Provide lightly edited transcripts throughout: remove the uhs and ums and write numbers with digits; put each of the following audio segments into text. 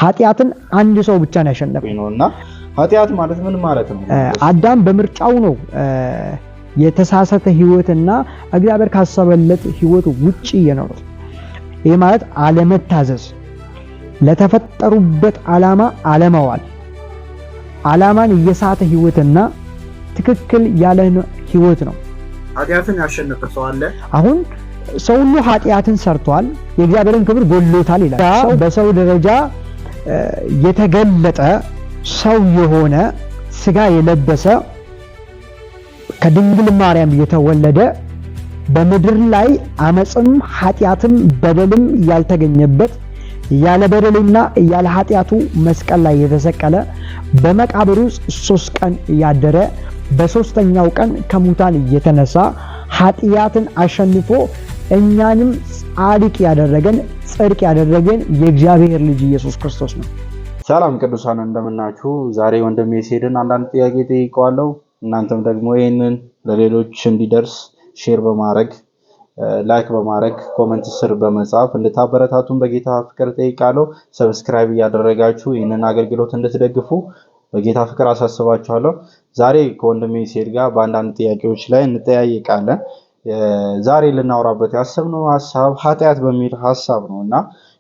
ኃጢአትን አንድ ሰው ብቻ ነው ያሸነፈው ነውና ኃጢአት ማለት ምን ማለት ነው? አዳም በምርጫው ነው የተሳሳተ ህይወትና እግዚአብሔር ካሰበለት ህይወት ውጪ የኖረው። ይህ ማለት አለመታዘዝ፣ ለተፈጠሩበት ዓላማ አለማዋል፣ ዓላማን የሳተ ህይወትና ትክክል ያለ ህይወት ነው። ኃጢአትን ያሸነፈ ሰው አለ? አሁን ሰው ሁሉ ኃጢአትን ሰርቷል፣ የእግዚአብሔርን ክብር ጎሎታል ይላል። ሰው በሰው ደረጃ የተገለጠ ሰው የሆነ፣ ስጋ የለበሰ፣ ከድንግል ማርያም የተወለደ፣ በምድር ላይ አመፅም ኃጢአትም በደልም ያልተገኘበት፣ ያለ በደልና ያለ ኃጢአቱ መስቀል ላይ የተሰቀለ፣ በመቃብር ውስጥ 3 ቀን ያደረ፣ በሶስተኛው ቀን ከሙታን የተነሳ፣ ኃጢአትን አሸንፎ እኛንም ጻድቅ ያደረገን፣ ጽድቅ ያደረገን የእግዚአብሔር ልጅ ኢየሱስ ክርስቶስ ነው። ሰላም ቅዱሳን እንደምናችሁ። ዛሬ ወንድሜ ሴድን አንዳንድ ጥያቄ ጠይቀዋለሁ። እናንተም ደግሞ ይህንን ለሌሎች እንዲደርስ share በማድረግ፣ like በማድረግ፣ comment ስር በመጻፍ እንድታበረታቱን በጌታ ፍቅር ጠይቃለሁ። Subscribe እያደረጋችሁ ይህንን አገልግሎት እንድትደግፉ በጌታ ፍቅር አሳስባችኋለሁ። ዛሬ ከወንድሜ ሴድ ጋር በአንዳንድ ጥያቄዎች ላይ እንጠያየቃለን። ዛሬ ልናወራበት ያሰብነው ሀሳብ ኃጢአት በሚል ሀሳብ ነው እና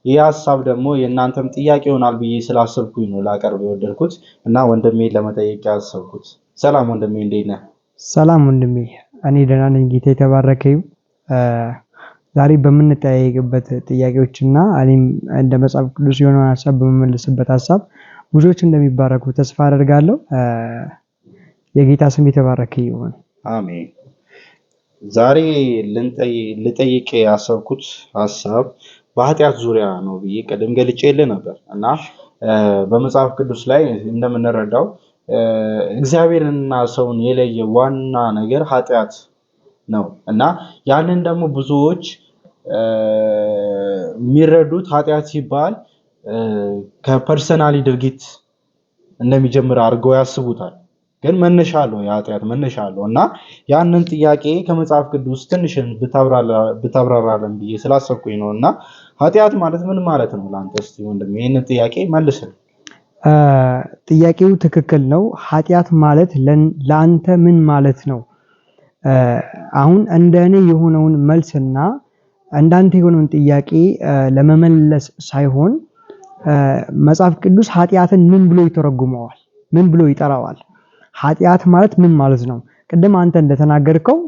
ይህ ሀሳብ ደግሞ የእናንተም ጥያቄ ይሆናል ብዬ ስላሰብኩኝ ነው ላቀርብ የወደድኩት እና ወንድሜ ለመጠየቅ ያሰብኩት። ሰላም ወንድሜ፣ እንዴት ነህ? ሰላም ወንድሜ፣ እኔ ደህና ነኝ። ጌታ የተባረከ ይሁን። ዛሬ በምንጠያየቅበት ጥያቄዎችና እኔም እንደ መጽሐፍ ቅዱስ የሆነውን ሀሳብ በምመልስበት ሀሳብ ብዙዎች እንደሚባረኩ ተስፋ አደርጋለሁ። የጌታ ስም የተባረከ ይሁን። አሜን። ዛሬ ልጠይቅ ያሰብኩት ሀሳብ በኃጢአት ዙሪያ ነው ብዬ ቀደም ገልጬልህ ነበር እና በመጽሐፍ ቅዱስ ላይ እንደምንረዳው እግዚአብሔርንና ሰውን የለየ ዋና ነገር ኃጢአት ነው እና ያንን ደግሞ ብዙዎች የሚረዱት ኃጢአት ሲባል ከ personally ድርጊት እንደሚጀምር አድርገው ያስቡታል። ግን መነሻ አለው፣ የኃጢአት መነሻ አለው እና ያንን ጥያቄ ከመጽሐፍ ቅዱስ ትንሽን ብታብራራለን ብዬ ስላሰብኩኝ ነው። እና ኃጢአት ማለት ምን ማለት ነው ለአንተ? እስቲ ወንድሜ ይህንን ጥያቄ መልስልን። ጥያቄው ትክክል ነው። ኃጢአት ማለት ለአንተ ምን ማለት ነው? አሁን እንደ እኔ የሆነውን መልስና እንዳንተ የሆነውን ጥያቄ ለመመለስ ሳይሆን መጽሐፍ ቅዱስ ኃጢአትን ምን ብሎ ይተረጉመዋል? ምን ብሎ ይጠራዋል? ኃጢአት ማለት ምን ማለት ነው? ቅድም አንተ እንደተናገርከው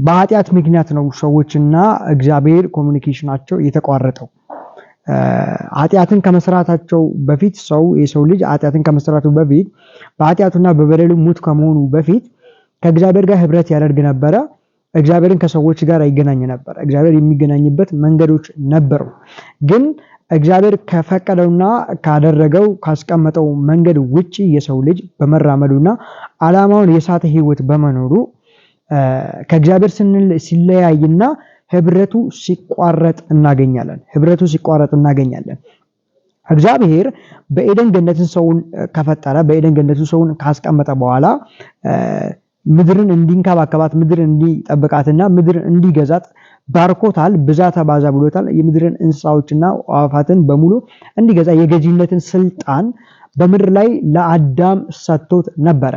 በኃጢአት ምክንያት ነው ሰዎችና እግዚአብሔር communication ኣቸው የተቋረጠው። ኃጢአትን ከመስራታቸው በፊት ሰው የሰው ልጅ ኃጢአትን ከመስራቱ በፊት፣ በኃጢአቱና በበደሉ ሙት ከመሆኑ በፊት ከእግዚአብሔር ጋር ህብረት ያደርግ ነበረ። እግዚአብሔርን ከሰዎች ጋር ይገናኝ ነበር። እግዚአብሔር የሚገናኝበት መንገዶች ነበሩ። ግን እግዚአብሔር ከፈቀደውና ካደረገው ካስቀመጠው መንገድ ውጪ የሰው ልጅ በመራመዱና ዓላማውን የሳተ ህይወት በመኖሩ ከእግዚአብሔር ሲለያይና ህብረቱ ሲቋረጥ እናገኛለን። ህብረቱ ሲቋረጥ እናገኛለን። እግዚአብሔር በኤደን ገነትን ሰውን ከፈጠረ፣ በኤደን ገነትን ሰውን ካስቀመጠ በኋላ ምድርን እንዲንከባከባት፣ ምድርን እንዲጠብቃትና ምድርን እንዲገዛት ባርኮታል። ብዛ ተባዛ ብሎታል። የምድርን እንስሳዎችና አዕዋፋትን በሙሉ እንዲገዛ የገዢነትን ስልጣን በምድር ላይ ለአዳም ሰጥቶት ነበረ።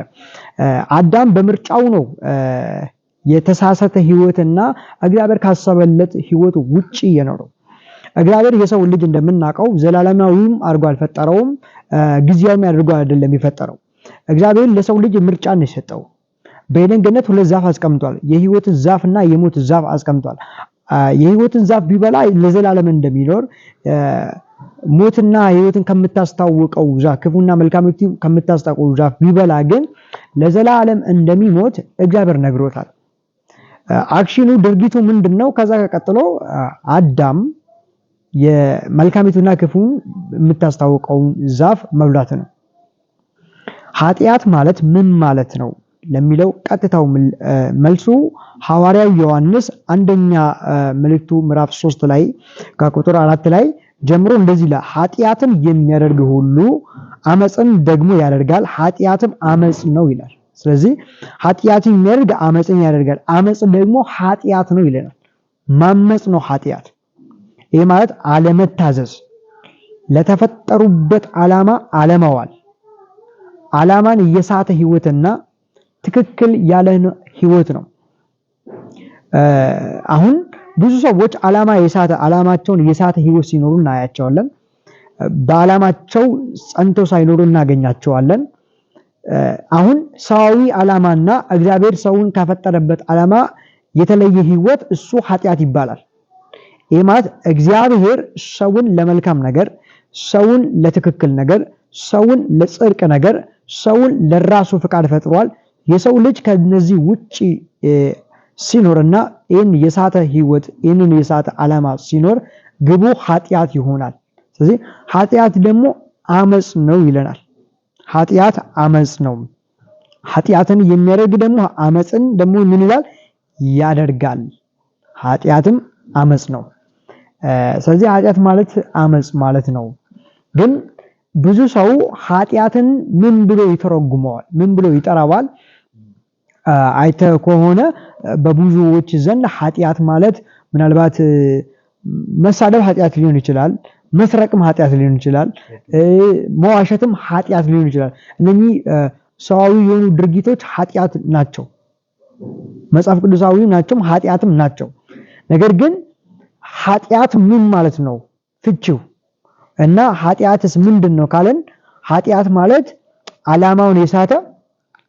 አዳም በምርጫው ነው የተሳሳተ ህይወትና እግዚአብሔር ካሰበለት ህይወት ውጪ የኖረው። እግዚአብሔር የሰው ልጅ እንደምናውቀው ዘላለማዊም አድርጎ አልፈጠረውም፣ ጊዜያዊም አድርጎ አይደለም የፈጠረው። እግዚአብሔር ለሰው ልጅ ምርጫን ነው የሰጠው። በኤደን ገነት ሁለት ዛፍ አስቀምጧል። የህይወትን ዛፍና የሞት ዛፍ አስቀምጧል። የህይወትን ዛፍ ቢበላ ለዘላለም እንደሚኖር፣ ሞትና ህይወትን ከምታስታውቀው ዛፍ፣ ክፉና መልካም ከምታስታውቀው ዛፍ ቢበላ ግን ለዘላለም እንደሚሞት እግዚአብሔር ነግሮታል። Action ኑ ድርጊቱ ምንድነው? ከዛ ቀጥሎ አዳም የመልካሚቱና ክፉ የምታስታውቀውን ዛፍ መብላት ነው። ኃጢአት ማለት ምን ማለት ነው ለሚለው ቀጥታው መልሱ ሐዋርያው ዮሐንስ አንደኛ መልእክቱ ምዕራፍ 3 ላይ ከቁጥር 4 ላይ ጀምሮ እንደዚህ ይላል፣ ኃጢአትን የሚያደርግ ሁሉ አመፅን ደግሞ ያደርጋል፣ ኃጢአትም አመጽ ነው ይላል። ስለዚህ ኃጢአትን የሚያደርግ አመፅን ያደርጋል፣ አመጽ ደግሞ ኃጢአት ነው ይለናል። ማመጽ ነው ኃጢአት። ይሄ ማለት አለመታዘዝ፣ ለተፈጠሩበት ዓላማ አለማዋል፣ ዓላማን የሳተ ህይወትና ትክክል ያልሆነ ህይወት ነው። አሁን ብዙ ሰዎች ዓላማ የሳተ ዓላማቸውን የሳተ ህይወት ሲኖሩ እናያቸዋለን። በዓላማቸው ጸንተው ሳይኖሩ እናገኛቸዋለን። አሁን ሰዋዊ ዓላማና እግዚአብሔር ሰውን ከፈጠረበት ዓላማ የተለየ ህይወት እሱ ኃጢአት ይባላል። ይህ ማለት እግዚአብሔር ሰውን ለመልካም ነገር፣ ሰውን ለትክክል ነገር፣ ሰውን ለጽድቅ ነገር፣ ሰውን ለራሱ ፍቃድ ፈጥሯል። የሰው ልጅ ከነዚህ ውጪ ሲኖርና ይህን የሳተ ህይወት ይህንን የሳተ ዓላማ ሲኖር ግቡ ኃጢአት ይሆናል። ስለዚህ ኃጢአት ደግሞ አመጽ ነው ይለናል። ኃጢአት አመጽ ነው። ኃጢአትን የሚያደርግ ደግሞ አመጽን ደግሞ ምን ይላል? ያደርጋል። ኃጢአትም አመጽ ነው። ስለዚህ ኃጢአት ማለት አመጽ ማለት ነው። ግን ብዙ ሰው ኃጢአትን ምን ብሎ ይተረጉመዋል? ምን ብሎ ይጠራዋል? አይተህ ከሆነ በብዙዎች ዘንድ ኃጢአት ማለት ምናልባት መሳደብ ኃጢአት ሊሆን ይችላል። መስረቅም ኃጢአት ሊሆን ይችላል። መዋሸትም ኃጢአት ሊሆን ይችላል። እነኚህ ሰዋዊ የሆኑ ድርጊቶች ኃጢአት ናቸው። መጽሐፍ ቅዱሳዊ ናቸው፣ ኃጢአትም ናቸው። ነገር ግን ኃጢአት ምን ማለት ነው ፍቺው እና ኃጢአትስ ምንድን ነው ካለን ኃጢአት ማለት ዓላማውን የሳተ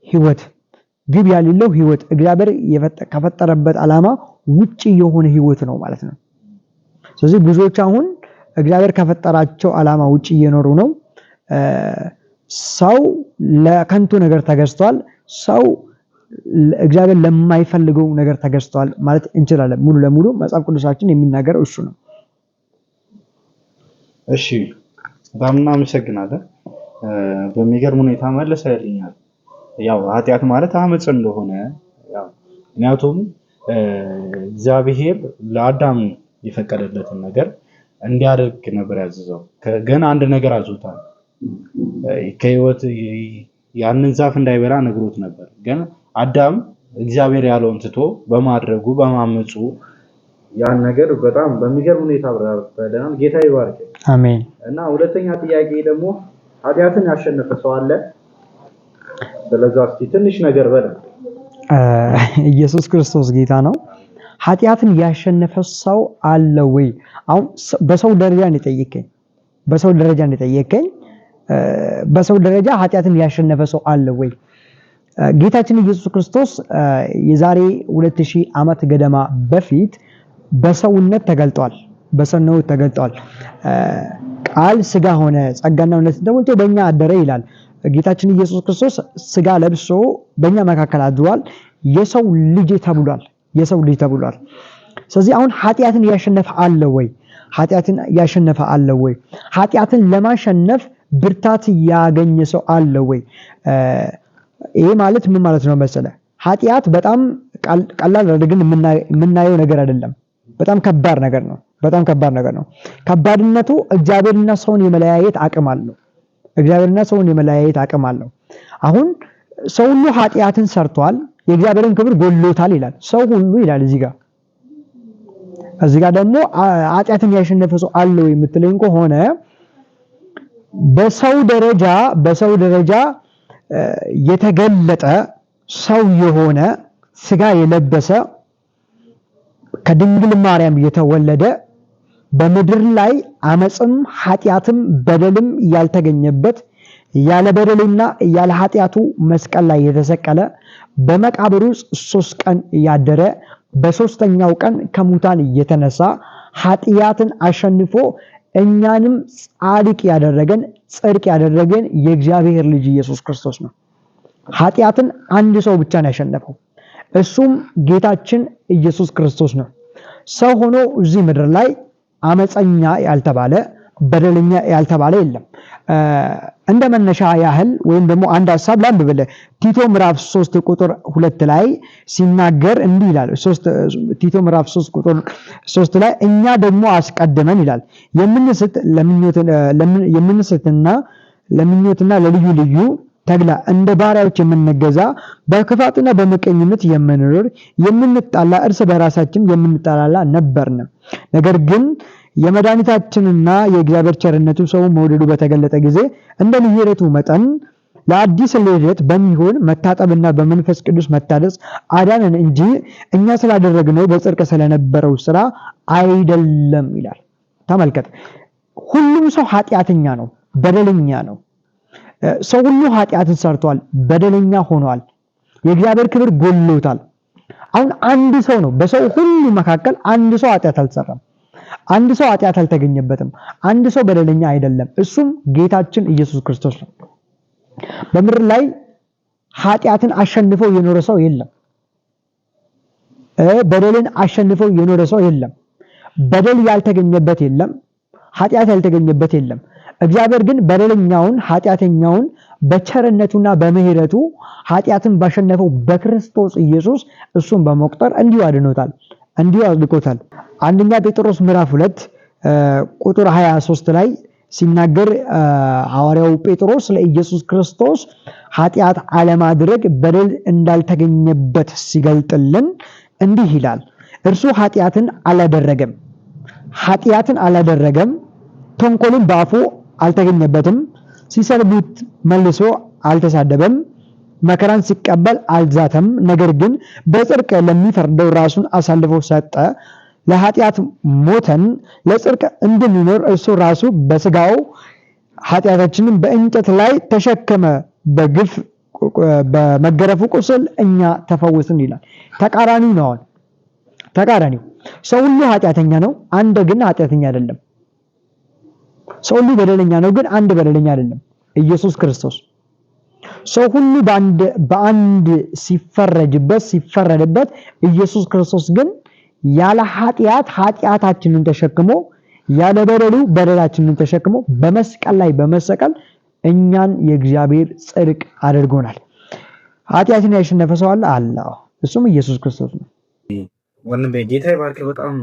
ህይወት፣ ግብ ያሌለው ህይወት፣ እግዚአብሔር ከፈጠረበት ዓላማ ውጪ የሆነ ህይወት ነው ማለት ነው። ስለዚህ ብዙዎች አሁን እግዚአብሔር ከፈጠራቸው ዓላማ ውጪ እየኖሩ ነው። ሰው ለከንቱ ነገር ተገዝቷል። ሰው እግዚአብሔር ለማይፈልገው ነገር ተገዝቷል ማለት እንችላለን። ሙሉ ለሙሉ መጽሐፍ ቅዱሳችን የሚናገረው እሱ ነው። እሺ፣ በጣም እናመሰግናለን። በሚገርም ሁኔታ መልሰህልኛል። ያው ኃጢአት ማለት አመጽ እንደሆነ፣ ያው ምክንያቱም እግዚአብሔር ለአዳም የፈቀደለትን ነገር እንዲያደርግ ነበር ያዘዘው። ግን አንድ ነገር አዞታል። ከህይወት ያንን ዛፍ እንዳይበላ ነግሮት ነበር። ግን አዳም እግዚአብሔር ያለውን ትቶ በማድረጉ በማመፁ ያን ነገር በጣም በሚገርም ሁኔታ አብራርተናል። ጌታ ይባርክ። አሜን። እና ሁለተኛ ጥያቄ ደግሞ ኃጢአትን ያሸነፈ ሰው አለ? ስለዛ እስቲ ትንሽ ነገር በል። ኢየሱስ ክርስቶስ ጌታ ነው። ኃጢአትን ያሸነፈ ሰው አለ ወይ? አሁን በሰው ደረጃ ነው የጠየቀኝ። በሰው ደረጃ ነው የጠየቀኝ። በሰው ደረጃ ኃጢአትን ያሸነፈ ሰው አለ ወይ? ጌታችን ኢየሱስ ክርስቶስ የዛሬ 2000 ዓመት ገደማ በፊት በሰውነት ተገልጧል። በሰውነት ተገልጧል። ቃል ስጋ ሆነ፣ ጸጋና እውነት ተሞልቶ በእኛ አደረ ይላል። ጌታችን ኢየሱስ ክርስቶስ ስጋ ለብሶ በእኛ መካከል አድሯል። የሰው ልጅ ተብሏል። የሰው ልጅ ተብሏል። ስለዚህ አሁን ኃጢአትን ያሸነፈ አለ ወይ? ኃጢአትን ያሸነፈ አለ ወይ? ኃጢአትን ለማሸነፍ ብርታት ያገኘ ሰው አለ ወይ? ይሄ ማለት ምን ማለት ነው መሰለ? ኃጢአት በጣም ቀላል አድርገን የምናየው ነገር አይደለም። በጣም ከባድ ነገር ነው። በጣም ከባድ ነገር ነው። ከባድነቱ እግዚአብሔርና ሰውን የመለያየት አቅም አለው። እግዚአብሔርና ሰውን የመለያየት አቅም አለው። አሁን ሰው ሁሉ ኃጢአትን ሰርቷል፣ የእግዚአብሔርን ክብር ጎሎታል ይላል። ሰው ሁሉ ይላል እዚህ ጋር። እዚህ ጋር ደግሞ ኃጢአትን ያሸነፈ ሰው አለ ወይ የምትለኝ ከሆነ በሰው ደረጃ በሰው ደረጃ የተገለጠ ሰው የሆነ ስጋ የለበሰ ከድንግል ማርያም የተወለደ በምድር ላይ አመፅም ኃጢአትም በደልም ያልተገኘበት ያለ በደሉና ያለ ኃጢአቱ መስቀል ላይ የተሰቀለ በመቃብር ውስጥ 3 ቀን ያደረ በሶስተኛው ቀን ከሙታን የተነሳ ኃጢአትን አሸንፎ እኛንም ጻድቅ ያደረገን ጽድቅ ያደረገን የእግዚአብሔር ልጅ ኢየሱስ ክርስቶስ ነው። ኃጢአትን አንድ ሰው ብቻ ነው ያሸነፈው፣ እሱም ጌታችን ኢየሱስ ክርስቶስ ነው። ሰው ሆኖ እዚህ ምድር ላይ አመፀኛ ያልተባለ በደለኛ ያልተባለ የለም። እንደ መነሻ ያህል ወይም ደግሞ አንድ ሐሳብ ላንብብልህ። ቲቶ ምዕራፍ 3 ቁጥር 2 ላይ ሲናገር እንዲህ ይላል። ቲቶ ምዕራፍ 3 ቁጥር 3 ላይ እኛ ደግሞ አስቀድመን ይላል የምንስትና ለምኞትና ለልዩ ልዩ ተግላ እንደ ባሪያዎች የምንገዛ በክፋትና በምቀኝነት የምንኖር የምንጣላ እርስ በራሳችን የምንጣላላ ነበርን። ነገር ግን የመድኃኒታችንና የእግዚአብሔር ቸርነቱ ሰው መውደዱ በተገለጠ ጊዜ እንደ ምሕረቱ መጠን ለአዲስ ልደት በሚሆን መታጠብና በመንፈስ ቅዱስ መታደስ አዳነን እንጂ እኛ ስላደረግነው በጽድቅ ስለነበረው ስራ አይደለም ይላል። ተመልከት፣ ሁሉም ሰው ኃጢአተኛ ነው፣ በደለኛ ነው። ሰው ሁሉ ኃጢአትን ሰርቷል፣ በደለኛ ሆኗል፣ የእግዚአብሔር ክብር ጎሎታል። አሁን አንድ ሰው ነው፣ በሰው ሁሉ መካከል አንድ ሰው ኃጢአት አልሰራም። አንድ ሰው ኃጢአት አልተገኘበትም። አንድ ሰው በደለኛ አይደለም። እሱም ጌታችን ኢየሱስ ክርስቶስ ነው። በምድር ላይ ኃጢአትን አሸንፈው የኖረ ሰው የለም። በደልን አሸንፈው የኖረ ሰው የለም። በደል ያልተገኘበት የለም። ኃጢአት ያልተገኘበት የለም። እግዚአብሔር ግን በደለኛውን ኃጢአተኛውን በቸርነቱና በምሕረቱ ኃጢአትን ባሸነፈው በክርስቶስ ኢየሱስ እሱን በመቁጠር እንዲሁ አድኖታል፣ እንዲሁ አጽድቆታል። አንደኛ ጴጥሮስ ምዕራፍ 2 ቁጥር 23 ላይ ሲናገር ሐዋርያው ጴጥሮስ ለኢየሱስ ክርስቶስ ኃጢአት አለማድረግ በደል እንዳልተገኘበት ሲገልጥልን እንዲህ ይላል። እርሱ ኃጢአትን አላደረገም፣ ኃጢአትን አላደረገም፣ ተንኮልም በአፉ አልተገኘበትም፣ ሲሰድቡት መልሶ አልተሳደበም፣ መከራን ሲቀበል አልዛተም። ነገር ግን በጽድቅ ለሚፈርደው ራሱን አሳልፎ ሰጠ። ለኃጢአት ሞተን ለጽድቅ እንድንኖር እርሱ ራሱ በስጋው ኃጢአታችንን በእንጨት ላይ ተሸከመ፣ በግፍ በመገረፉ ቁስል እኛ ተፈወስን ይላል። ተቃራኒው ነው። አሁን ተቃራኒው ሰው ሁሉ ኃጢአተኛ ነው፣ አንድ ግን ኃጢአተኛ አይደለም። ሰው ሁሉ በደለኛ ነው፣ ግን አንድ በደለኛ አይደለም፣ ኢየሱስ ክርስቶስ። ሰው ሁሉ በአንድ ሲፈረድበት ኢየሱስ ክርስቶስ ግን ያለ ኃጢአት ኃጢአታችንን ተሸክሞ ያለ በደሉ በደላችንን ተሸክሞ በመስቀል ላይ በመሰቀል እኛን የእግዚአብሔር ጽድቅ አድርጎናል። ኃጢአትን ያሸነፈ ሰው አለ? አለ። እሱም ኢየሱስ ክርስቶስ ነው። ወንድሜ ጌታ ይባርክ። በጣም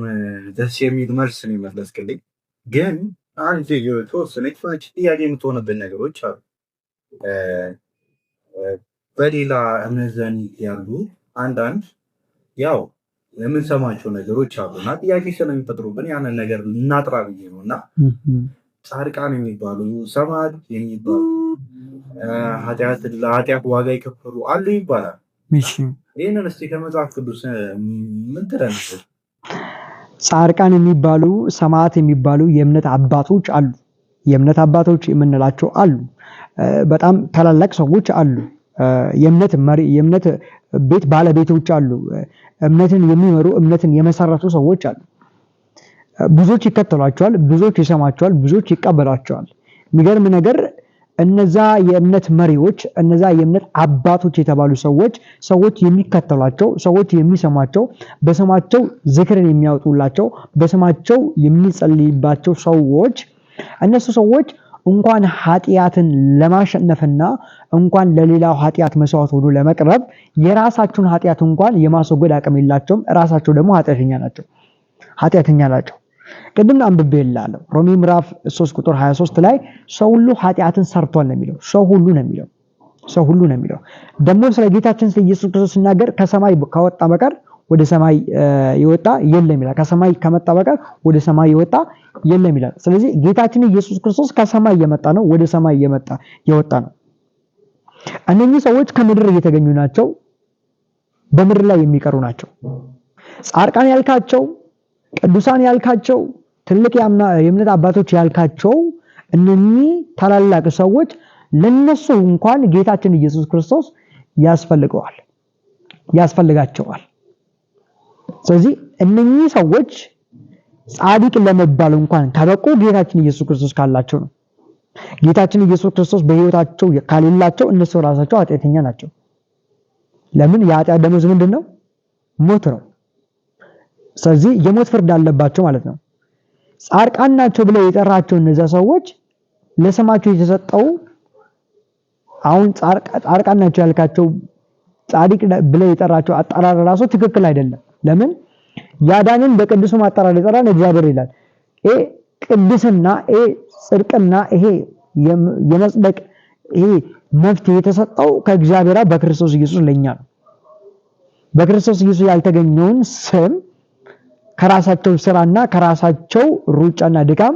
ደስ የሚል መልስ ነው የመለስክልኝ። ግን አንድ የተወሰነች ጥያቄ የምትሆንብን ነገሮች አሉ። በሌላ እምነት ዘንድ ያሉ አንዳንድ ያው የምንሰማቸው ነገሮች አሉ እና ጥያቄ ስለሚፈጥሩብን ያንን ነገር እናጥራ ብዬ ነው። እና ጻድቃን የሚባሉ ሰማዕት የሚባሉ ለኃጢአት ዋጋ የከፈሉ አሉ ይባላል። ይህንን እስኪ ከመጽሐፍ ቅዱስ ምን ትለናለህ? ጻድቃን የሚባሉ ሰማዕት የሚባሉ የእምነት አባቶች አሉ። የእምነት አባቶች የምንላቸው አሉ። በጣም ታላላቅ ሰዎች አሉ። የእምነት መሪ፣ የእምነት ቤት ባለቤቶች አሉ። እምነትን የሚመሩ እምነትን የመሰረቱ ሰዎች አሉ። ብዙዎች ይከተሏቸዋል፣ ብዙዎች ይሰማቸዋል፣ ብዙዎች ይቀበሏቸዋል። የሚገርም ነገር እነዛ የእምነት መሪዎች እነዛ የእምነት አባቶች የተባሉ ሰዎች ሰዎች የሚከተሏቸው ሰዎች የሚሰሟቸው በስማቸው ዝክርን የሚያወጡላቸው በስማቸው የሚጸልይባቸው ሰዎች እነሱ ሰዎች እንኳን ኃጢአትን ለማሸነፍና እንኳን ለሌላው ኃጢአት መስዋዕት ሆኖ ለመቅረብ የራሳቸውን ኃጢአት እንኳን የማስወገድ አቅም የላቸውም። ራሳቸው ደግሞ ኃጢአተኛ ናቸው ኃጢአተኛ ናቸው። ቅድም አንብቤልሃለሁ ሮሜ ምዕራፍ 3 ቁጥር 23 ላይ ሰው ሁሉ ኃጢአትን ሰርቷል ነው የሚለው። ሰው ሁሉ ነው የሚለው። ሰው ሁሉ ነው የሚለው። ደግሞ ስለ ጌታችን ስለ ኢየሱስ ክርስቶስ ሲናገር ከሰማይ ከወጣ በቀር ወደ ሰማይ የወጣ የለም ይላል። ከሰማይ ከመጣ በቀር ወደ ሰማይ የወጣ የለም ይላል። ስለዚህ ጌታችን ኢየሱስ ክርስቶስ ከሰማይ የመጣ ነው፣ ወደ ሰማይ የመጣ የወጣ ነው። እነኚህ ሰዎች ከምድር እየተገኙ ናቸው፣ በምድር ላይ የሚቀሩ ናቸው። ጻድቃን ያልካቸው፣ ቅዱሳን ያልካቸው፣ ትልቅ የእምነት አባቶች ያልካቸው እነኚህ ታላላቅ ሰዎች ለነሱ እንኳን ጌታችን ኢየሱስ ክርስቶስ ያስፈልገዋል ያስፈልጋቸዋል። ስለዚህ እነኚህ ሰዎች ጻድቅ ለመባል እንኳን ከበቁ ጌታችን ኢየሱስ ክርስቶስ ካላቸው ነው። ጌታችን ኢየሱስ ክርስቶስ በሕይወታቸው ካሌላቸው እነሱ ራሳቸው ኃጢአተኛ ናቸው። ለምን? የኃጢአት ደመወዝ ምንድን ነው? ሞት ነው። ስለዚህ የሞት ፍርድ አለባቸው ማለት ነው። ጻድቃን ናቸው ብለው የጠራቸው እነዚያ ሰዎች ለስማቸው የተሰጠው አሁን ጻድቃን ናቸው ያልካቸው ጻድቅ ብለው የጠራቸው አጠራር ራሱ ትክክል አይደለም። ለምን? ያዳንን በቅዱሱ አጠራር የጠራን እግዚአብሔር ይላል። ይሄ ቅድስና፣ ይሄ ጽድቅና፣ ይሄ የመጽደቅ ይሄ መፍትሄ የተሰጠው ከእግዚአብሔር በክርስቶስ ኢየሱስ ለኛ ነው። በክርስቶስ ኢየሱስ ያልተገኘውን ስም ከራሳቸው ስራና ከራሳቸው ሩጫና ድካም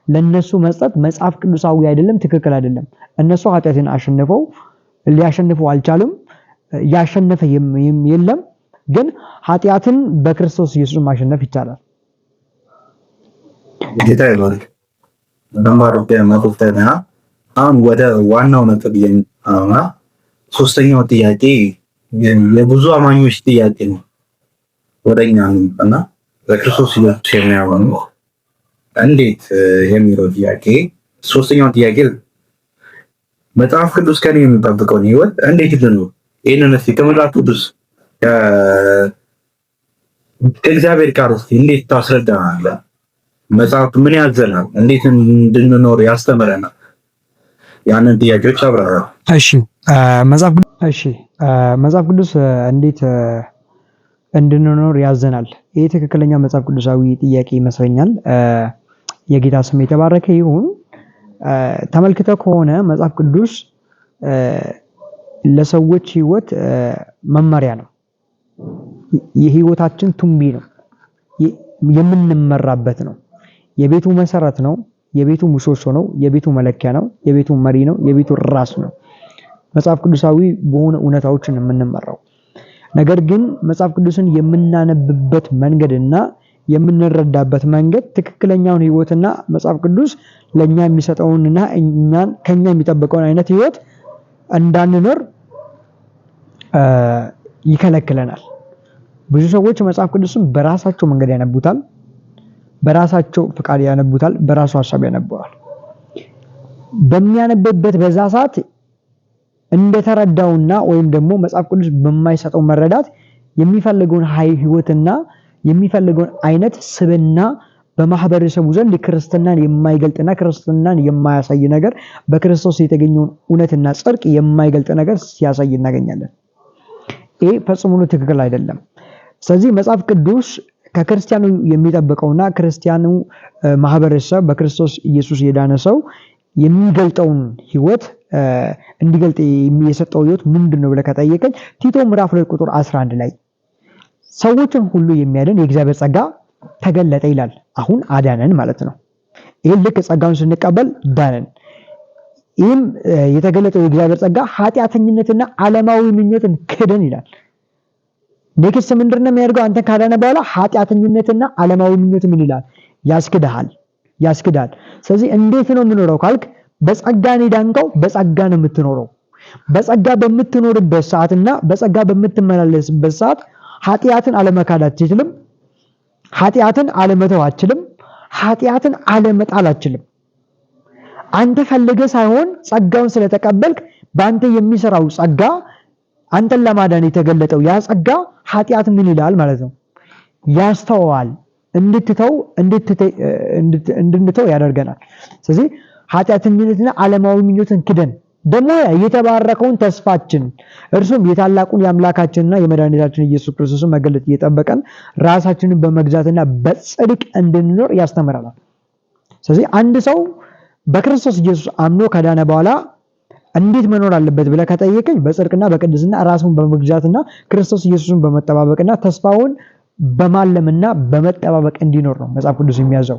ለነሱ መስጠት መጽሐፍ ቅዱሳዊ አይደለም፣ ትክክል አይደለም። እነሱ ኃጢአትን አሸንፈው ሊያሸንፉ አልቻሉም። ያሸነፈ የለም። ግን ኃጢአትን በክርስቶስ ኢየሱስ ማሸነፍ ይቻላል። ጌታ ይባርክ። በደንብ አድርገህ መልሰህልናል። አሁን ወደ ዋናው ነጥብ እየመጣን ነው። ሶስተኛው ጥያቄ የብዙ አማኞች ጥያቄ ነው። ወደኛ እንምጣና በክርስቶስ ኢየሱስ የሚያምኑ እንዴት የሚለው ጥያቄ፣ ሶስተኛው ጥያቄ መጽሐፍ ቅዱስ ከኔ የሚጠብቀውን ህይወት እንዴት ልኑር? ይህንን እስኪ ከመጽሐፍ ቅዱስ፣ ከእግዚአብሔር ቃል እስኪ እንዴት ታስረዳናለህ? መጽሐፍ ምን ያዘናል? እንዴት እንድንኖር ያስተምረናል? ያንን ጥያቄዎች አብራራ። እሺ፣ መጽሐፍ ቅዱስ እንዴት እንድንኖር ያዘናል? ይህ ትክክለኛ መጽሐፍ ቅዱሳዊ ጥያቄ ይመስለኛል። የጌታ ስም የተባረከ ይሁን። ተመልክተህ ከሆነ መጽሐፍ ቅዱስ ለሰዎች ህይወት መመሪያ ነው። የህይወታችን ቱንቢ ነው። የምንመራበት ነው። የቤቱ መሰረት ነው። የቤቱ ምሰሶ ነው። የቤቱ መለኪያ ነው። የቤቱ መሪ ነው። የቤቱ ራስ ነው። መጽሐፍ ቅዱሳዊ በሆነ እውነታዎችን የምንመራው። ነገር ግን መጽሐፍ ቅዱስን የምናነብበት መንገድና የምንረዳበት መንገድ ትክክለኛውን ህይወትና መጽሐፍ ቅዱስ ለኛ የሚሰጠውንና እኛን ከኛ የሚጠብቀውን አይነት ህይወት እንዳንኖር ይከለክለናል። ብዙ ሰዎች መጽሐፍ ቅዱስን በራሳቸው መንገድ ያነቡታል፣ በራሳቸው ፍቃድ ያነቡታል፣ በራሱ ሀሳብ ያነቡዋል። በሚያነብበት በዛ ሰዓት እንደተረዳውና ወይም ደግሞ መጽሐፍ ቅዱስ በማይሰጠው መረዳት የሚፈልገውን ህይወትና የሚፈልገውን አይነት ስብና በማህበረሰቡ ዘንድ ክርስትናን የማይገልጥና ክርስትናን የማያሳይ ነገር፣ በክርስቶስ የተገኘውን እውነትና ጽድቅ የማይገልጥ ነገር ሲያሳይ እናገኛለን። ይሄ ፈጽሞ ትክክል አይደለም። ስለዚህ መጽሐፍ ቅዱስ ከክርስቲያኑ የሚጠብቀውና ክርስቲያኑ ማህበረሰብ፣ በክርስቶስ ኢየሱስ የዳነ ሰው የሚገልጠውን ህይወት፣ እንዲገልጥ የሰጠው ህይወት ምንድን ነው ብለህ ከጠየቀኝ፣ ቲቶ ምዕራፍ 2 ቁጥር 11 ላይ ሰዎችን ሁሉ የሚያድን የእግዚአብሔር ጸጋ ተገለጠ ይላል። አሁን አዳነን ማለት ነው። ይህን ልክ ጸጋውን ስንቀበል ዳነን። ይህም የተገለጠው የእግዚአብሔር ጸጋ ኃጢአተኝነትና ዓለማዊ ምኞትን ክደን ይላል። Next ምንድን ነው የሚያደርገው? አንተን ካዳነ በኋላ ኃጢአተኝነትና ዓለማዊ ምኞት ምን ይላል? ያስክድሃል፣ ያስክዳል። ስለዚህ እንዴት ነው የምኖረው ካልክ፣ በጸጋ ነው የዳንከው፣ በጸጋ ነው የምትኖረው። በጸጋ በምትኖርበት ሰዓትና በጸጋ በምትመላለስበት ሰዓት ኃጢአትን አለመካድ አትችልም። ኃጢአትን አለመተው አትችልም። ኃጢአትን አለመጣል አትችልም። አንተ ፈልገህ ሳይሆን ጸጋውን ስለተቀበልክ በአንተ የሚሰራው ጸጋ፣ አንተን ለማዳን የተገለጠው ያ ጸጋ ኃጢአት ምን ይላል ማለት ነው፣ ያስተዋል፣ እንድትተው እንድንተው ያደርገናል። ስለዚህ ኃጢአተኝነትና ዓለማዊ ምኞትን ክደን ደግሞ የተባረከውን ተስፋችን፣ እርሱም የታላቁን የአምላካችንና የመድኃኒታችን ኢየሱስ ክርስቶስን መገለጥ እየጠበቀን ራሳችንን በመግዛትና በጽድቅ እንድንኖር ያስተምረናል። ስለዚህ አንድ ሰው በክርስቶስ ኢየሱስ አምኖ ከዳነ በኋላ እንዴት መኖር አለበት ብለህ ከጠየቀኝ፣ በጽድቅና በቅድስና ራሱን በመግዛትና ክርስቶስ ኢየሱስን በመጠባበቅና ተስፋውን በማለምና በመጠባበቅ እንዲኖር ነው መጽሐፍ ቅዱስ የሚያዘው።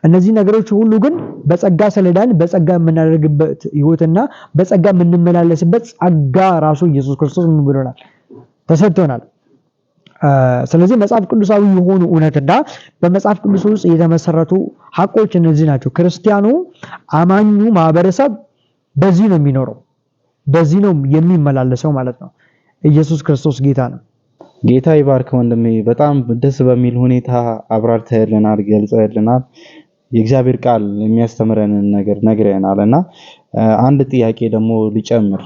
እነዚህ ነገሮች ሁሉ ግን በጸጋ ስለዳን በጸጋ የምናደርግበት ህይወትና በጸጋ የምንመላለስበት ጸጋ ራሱ ኢየሱስ ክርስቶስ ምን ብሎናል? ተሰጥቶናል። ስለዚህ መጽሐፍ ቅዱሳዊ የሆኑ እውነትና በመጽሐፍ ቅዱስ ውስጥ የተመሰረቱ ሀቆች እነዚህ ናቸው። ክርስቲያኑ አማኙ ማህበረሰብ በዚህ ነው የሚኖረው፣ በዚህ ነው የሚመላለሰው ማለት ነው። ኢየሱስ ክርስቶስ ጌታ ነው። ጌታ ይባርክ ወንድሜ። በጣም ደስ በሚል ሁኔታ አብራርተህልናል፣ ገልጸህልናል። የእግዚአብሔር ቃል የሚያስተምረንን ነገር ነግረናል እና አንድ ጥያቄ ደግሞ ልጨምር።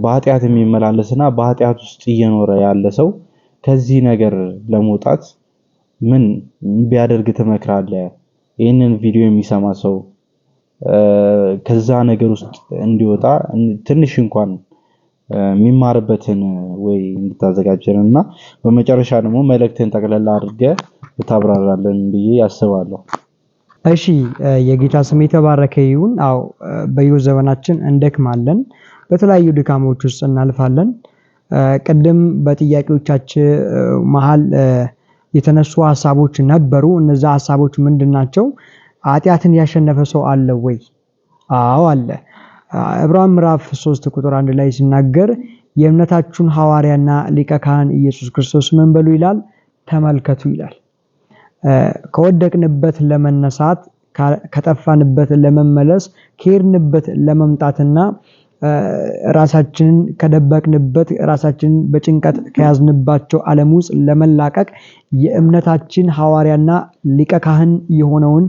በኃጢአት የሚመላለስና በኃጢአት ውስጥ እየኖረ ያለ ሰው ከዚህ ነገር ለመውጣት ምን ቢያደርግ ትመክራለህ? ይህንን ቪዲዮ የሚሰማ ሰው ከዛ ነገር ውስጥ እንዲወጣ ትንሽ እንኳን የሚማርበትን ወይ እንድታዘጋጀን እና በመጨረሻ ደግሞ መልእክትን ጠቅለል አድርገህ ብታብራራለን ብዬ አስባለሁ። እሺ፣ የጌታ ስም የተባረከ ይሁን። አዎ፣ በሕይወት ዘመናችን እንደክማለን፣ በተለያዩ ድካሞች ውስጥ እናልፋለን። ቅድም በጥያቄዎቻችን መሀል የተነሱ ሀሳቦች ነበሩ። እነዛ ሀሳቦች ምንድን ናቸው? ኃጢአትን ያሸነፈ ሰው አለ ወይ? አዎ አለ። ዕብራውያን ምዕራፍ 3 ቁጥር 1 ላይ ሲናገር የእምነታችሁን ሐዋርያና ሊቀ ካህን ኢየሱስ ክርስቶስ ምን በሉ ይላል? ተመልከቱ ይላል። ከወደቅንበት ለመነሳት፣ ከጠፋንበት ለመመለስ፣ ከሄድንበት ለመምጣትና ራሳችንን ከደበቅንበት፣ ራሳችንን በጭንቀት ከያዝንባቸው ዓለም ውስጥ ለመላቀቅ የእምነታችን ሐዋርያና ሊቀ ካህን የሆነውን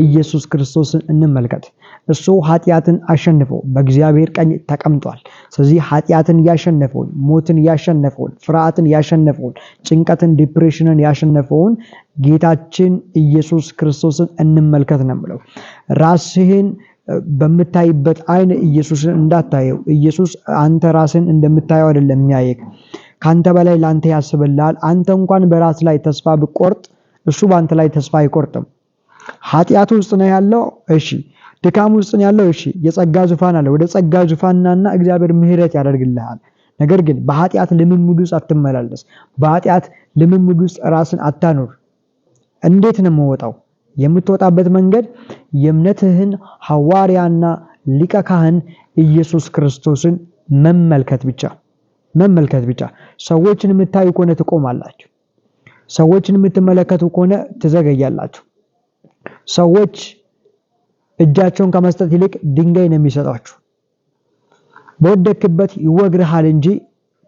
ኢየሱስ ክርስቶስን እንመልከት። እሱ ኃጢአትን አሸንፎ በእግዚአብሔር ቀኝ ተቀምጧል። ስለዚህ ኃጢአትን ያሸነፈውን፣ ሞትን ያሸነፈውን፣ ፍርሃትን ያሸነፈውን፣ ጭንቀትን፣ depression ን ያሸነፈውን ጌታችን ኢየሱስ ክርስቶስን እንመልከት ነው የምለው። ራስህን በምታይበት አይን ኢየሱስን እንዳታየው። ኢየሱስ አንተ ራስህን እንደምታየው አይደለም የሚያየክ። ካንተ በላይ ላንተ ያስብልሃል። አንተ እንኳን በራስ ላይ ተስፋ ብቆርጥ እሱ በአንተ ላይ ተስፋ አይቆርጥም። ኃጢአት ውስጥ ነው ያለው፣ እሺ። ድካም ውስጥ ነው ያለው፣ እሺ። የጸጋ ዙፋን አለ። ወደ ጸጋ ዙፋንና እግዚአብሔር ምሕረት ያደርግልሃል። ነገር ግን በኃጢአት ልምምድ ውስጥ አትመላለስ። በኃጢአት ልምምድ ውስጥ ራስን አታኑር። እንዴት ነው የምወጣው? የምትወጣበት መንገድ የእምነትህን ሐዋርያና ሊቀ ካህን ኢየሱስ ክርስቶስን መመልከት ብቻ፣ መመልከት ብቻ። ሰዎችን የምታዩ ከሆነ ትቆማላችሁ። ሰዎችን የምትመለከቱ ከሆነ ትዘገያላችሁ። ሰዎች እጃቸውን ከመስጠት ይልቅ ድንጋይ ነው የሚሰጧችሁ። በወደክበት ይወግርሃል እንጂ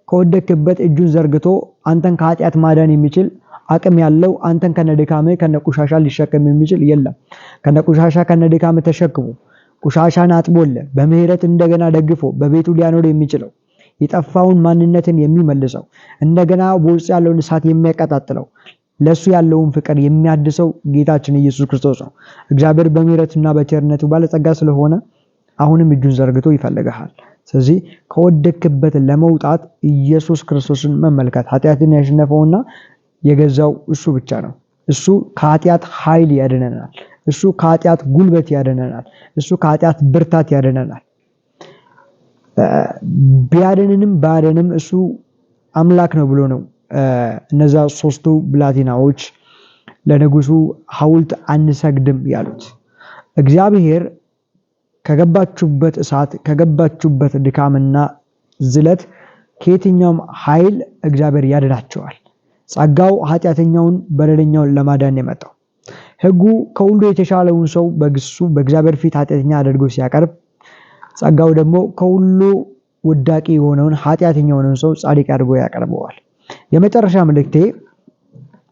ከወደክበት እጁን ዘርግቶ አንተን ከኃጢአት ማዳን የሚችል አቅም ያለው፣ አንተን ከነድካምህ ከነቆሻሻ ሊሸከም የሚችል የለም። ከነቆሻሻ ከነድካምህ ተሸክሞ፣ ቆሻሻን አጥቦልህ፣ በምህረት እንደገና ደግፎ በቤቱ ሊያኖር የሚችለው፣ የጠፋውን ማንነትን የሚመልሰው፣ እንደገና በውስጥ ያለውን እሳት የሚያቀጣጥለው፣ ለሱ ያለውን ፍቅር የሚያድሰው ጌታችን ኢየሱስ ክርስቶስ ነው። እግዚአብሔር በምህረቱና በቸርነቱ ባለጸጋ ስለሆነ አሁንም እጁን ዘርግቶ ይፈልግሃል። ስለዚህ ከወደክበት ለመውጣት ኢየሱስ ክርስቶስን መመልከት፣ ኃጢአትን ያሸነፈውና የገዛው እሱ ብቻ ነው። እሱ ከኃጢአት ኃይል ያድነናል። እሱ ከኃጢአት ጉልበት ያድነናል። እሱ ከኃጢአት ብርታት ያድነናል። ቢያድንንም ባያድንም እሱ አምላክ ነው ብሎ ነው እነዛ ሶስቱ ብላቴናዎች ለንጉሱ ሐውልት አንሰግድም ያሉት። እግዚአብሔር ከገባችሁበት እሳት፣ ከገባችሁበት ድካምና ዝለት፣ ከየትኛውም ኃይል እግዚአብሔር ያድናቸዋል። ጸጋው ኃጢአተኛውን በደለኛውን ለማዳን የመጣው። ሕጉ ከሁሉ የተሻለውን ሰው በግሱ በእግዚአብሔር ፊት ኃጢአተኛ አድርጎ ሲያቀርብ፣ ጸጋው ደግሞ ከሁሉ ውዳቂ የሆነውን ኃጢአተኛ የሆነውን ሰው ጻድቅ አድርጎ ያቀርበዋል። የመጨረሻ መልእክቴ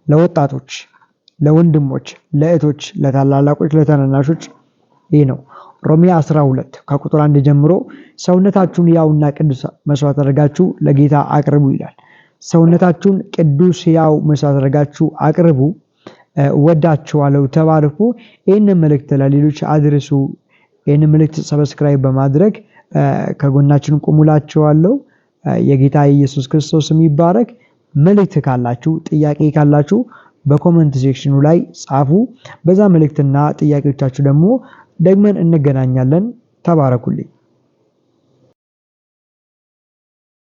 ለወጣቶች፣ ለወንድሞች፣ ለእህቶች፣ ለታላላቆች፣ ለታናናሾች ይህ ነው። ሮሜ 12 ከቁጥር 1 ጀምሮ ሰውነታችሁን ሕያውና ቅዱስ መስዋዕት አድርጋችሁ ለጌታ አቅርቡ ይላል። ሰውነታችሁን ቅዱስ ሕያው መስዋዕት አድርጋችሁ አቅርቡ። እወዳችኋለሁ። ተባረኩ። ይህንን መልእክት ለሌሎች አድርሱ። ይህንን መልእክት subscribe በማድረግ ከጎናችን ቁሙላችኋለሁ። የጌታ ኢየሱስ ክርስቶስ የሚባረክ። መልእክት ካላችሁ፣ ጥያቄ ካላችሁ በ comment section ኑ ላይ ጻፉ። በዛ መልእክትና ጥያቄዎቻችሁ ደግሞ ደግመን እንገናኛለን። ተባረኩልኝ።